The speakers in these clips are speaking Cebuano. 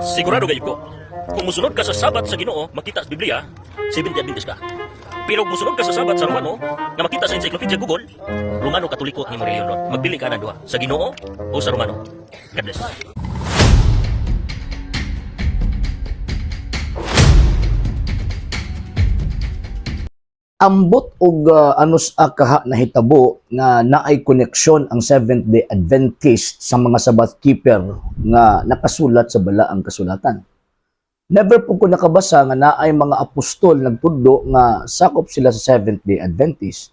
Sigurado gayud ko. Kung musunod ka sa Sabat sa Ginoo, makita sa Biblia, Seventh Adventist ka. Pero kung musunod ka sa Sabat sa Romano, nga makita sa Encyclopedia Google, Romano Katoliko ang imong relihiyon ron. Magpili ka ng duha, sa Ginoo o sa Romano. God bless. Ambot og ano sa kaha nahitabo nga naay koneksyon ang Seventh Day Adventist sa mga Sabbath keeper nga nakasulat sa Balaang Kasulatan. Never po ko nakabasa nga naay mga apostol nagtudlo nga sakop sila sa Seventh Day Adventist.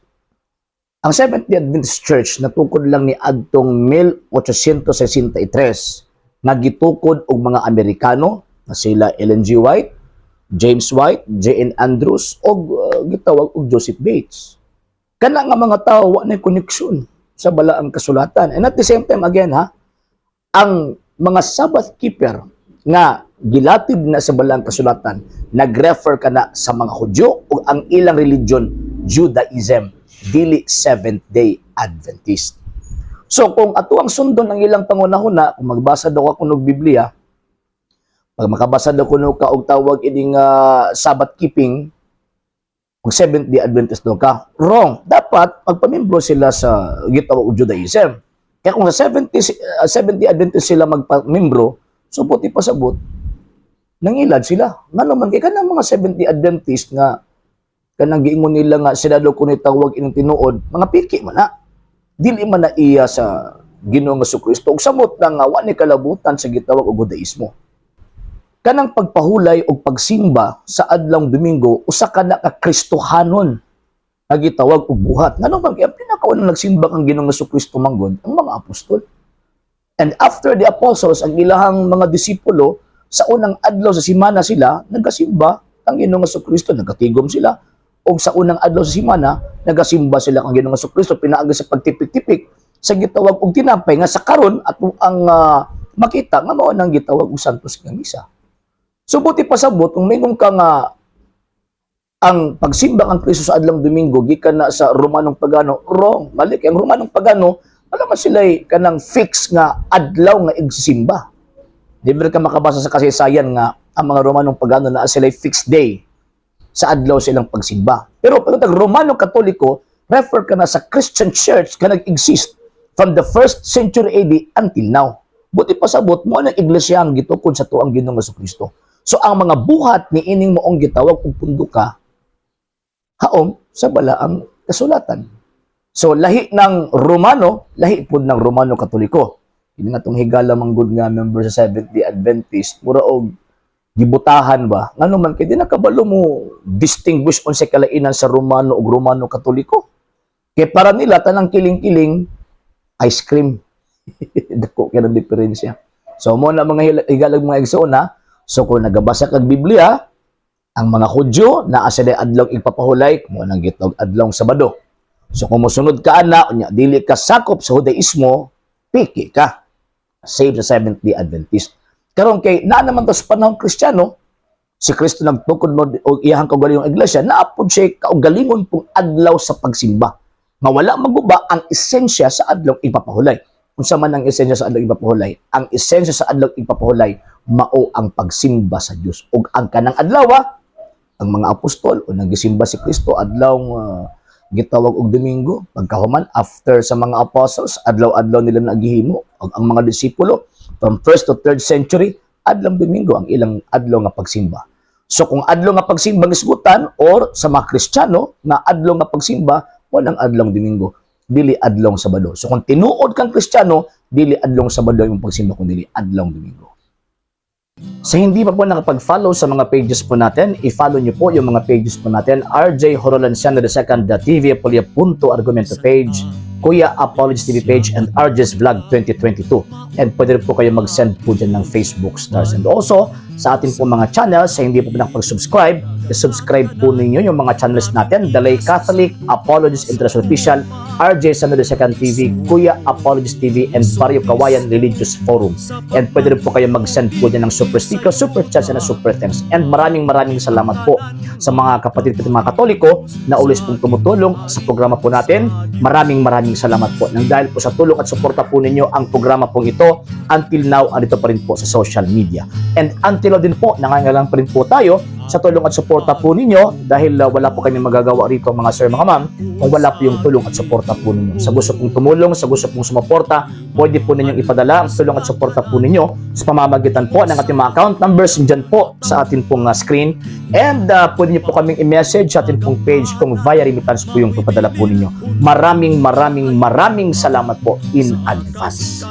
Ang Seventh Day Adventist Church natukod lang ni adtong 1863 nga gitukod og mga Amerikano nga sila Ellen G. White, James White, J.N. Andrews og gitawag og Joseph Bates. Kana nga mga tao wa na koneksyon sa Balaang Kasulatan. And at the same time, again ha, ang mga Sabbath keeper nga gilatib na sa Balaang Kasulatan, nagrefer kana sa mga Hudyo ug ang ilang religion Judaism, dili Seventh Day Adventist. So kung ato ang sundon ang ilang pangunahuna, kung magbasa daw ako og Biblia, pag makabasa daw kuno ka og tawag ining Sabbath keeping, kung Seventh Day Adventist daw ka, wrong. Dapat magpamembro sila sa gitawag og Judaism. Kaya kung sa 70 Day Adventist sila magpamembro, so buti pasabot, nangilad sila. Ngano man kay kanang mga Seventh Day Adventist nga kanang giingon nila nga sila daw kuno tawag ining tinuod, mga piki man na. Dili man na iya sa Ginoong Kristo ug samot na nga wa ni kalabutan sa gitawag og Judaismo. Kanang pagpahulay og pagsimba sa adlawng Domingo, usa ka na ka Kristohanon nga gitawag og buhat. Ngano man kay ang pinakaunang nagsimba kang Ginoong Kristo manggod ang mga apostol. And after the apostles, ang ilahang mga disipulo, sa unang adlaw sa simana sila nagasimba ang Ginoong Kristo, nagatigom sila. Og sa unang adlaw sa simana, nagasimba sila kang Ginoong Kristo pinaagi sa pagtipik-tipik sa gitawag og tinapay nga sa karon ato ang makita nga mao nang gitawag og Santos nga Misa. So buti pasabot kung mingon ka nga ang pagsimba kang Kristo sa adlawng Domingo gikan na sa Romanong pagano, wrong. Mali kay ang Romanong pagano wala man sila kanang fix nga adlaw nga igsisimba. Di ba ka makabasa sa kasaysayan nga ang mga Romanong pagano naa sila fixed day sa adlaw silang pagsimba? Pero pag Romano Katoliko, refer ka na sa Christian Church ka nag-exist from the first century AD until now. Buti pasabot mo ang iglesia ang gitukod sa tuang Ginoong Kristo. So ang mga buhat ni ining moong gitawag og punduka haom sa Balaang Kasulatan. So lahi ng Romano, lahi pud ng Romano Katoliko. Ini nga tong higala manggod nga member sa Seventh Day Adventist, mura og gibutahan ba? Ngano man kay di nakabalo mo distinguish unsay kalainan sa Romano ug Romano Katoliko. Kay para nila tanang kiling-kiling ice cream. Dako kay ng diferensya. So mo na mga higalag, mga igsoon ha. So kung nagabasa kag Biblia, ang mga Hudyo naa sila adlaw igpapahulay mo nang gitawag adlawng Sabado. So kung mosunod ka ana, unya dili ka sakop sa Judaismo, piki ka. Save sa Seventh Day Adventist. Karon kay naa naman to sa panahon Kristiyano, si Kristo nagtukod mo og iyahang kaugalingong iglesia, naa pod siya kaugalingon pong adlaw sa pagsimba. Nga wala maguba ang esensya sa adlaw ipapahulay. Unsa man ang esensya sa adlaw ipapahulay? Ang esensya sa adlaw ipapahulay mao ang pagsimba sa Dios. Ug ang kanang adlaw, ang mga apostol o nagisimba si Kristo adlaw gitawag og Domingo. Pagkahuman, after sa mga apostles, adlaw-adlaw nila nagihimo. Ug ang mga disipulo from first to third century, adlaw Domingo ang ilang adlaw nga pagsimba. So kung adlaw nga pagsimba gisgutan or sa mga Kristiyano nga adlaw nga pagsimba, walang adlaw Domingo, dili adlaw Sabado. So kung tinuod kang Kristiyano, dili adlaw Sabado ang pagsimba kun dili adlaw Domingo. Sa hindi pa po nakapag-follow sa mga pages po natin, i-follow niyo po yung mga pages po natin: RJ Horolanciano II, TV Apolia Punto Argumento page, Kuya Apologies TV page, and RJ's Vlog 2022. And pwede rin po kayo mag-send po dyan ng Facebook stars. And also, sa atin po mga channels, sa hindi po nakapag-subscribe, I-subscribe po ninyo yung mga channels natin, The Lay Catholic, Apologist International Official, RJ Samuel Second TV, Kuya Apologist TV, and Barrio Kawayan Religious Forum. And pwede rin po kayo mag-send po dyan ng super sticker, super chat, and super thanks. And maraming maraming salamat po sa mga kapatid ko, mga Katoliko na always pong tumutulong sa programa po natin. Maraming maraming salamat po. Nang dahil po sa tulong at suporta po ninyo, ang programa pong ito until now andito pa rin po sa social media. And until now din po, nangangailangan pa rin po tayo sa tulong at suporta po ninyo dahil wala po kami magagawa rito, mga sir, mga ma'am, kung wala po yung tulong at suporta po ninyo. Sa gusto pong tumulong, sa gusto pong sumuporta, pwede po ninyong ipadala ang tulong at suporta po ninyo sa pamamagitan po ng ating mga account numbers dyan po sa atin pong screen. And pwede niyo po kaming i-message sa atin pong page kung via remittance po yung papadala po ninyo. Maraming maraming maraming salamat po in advance.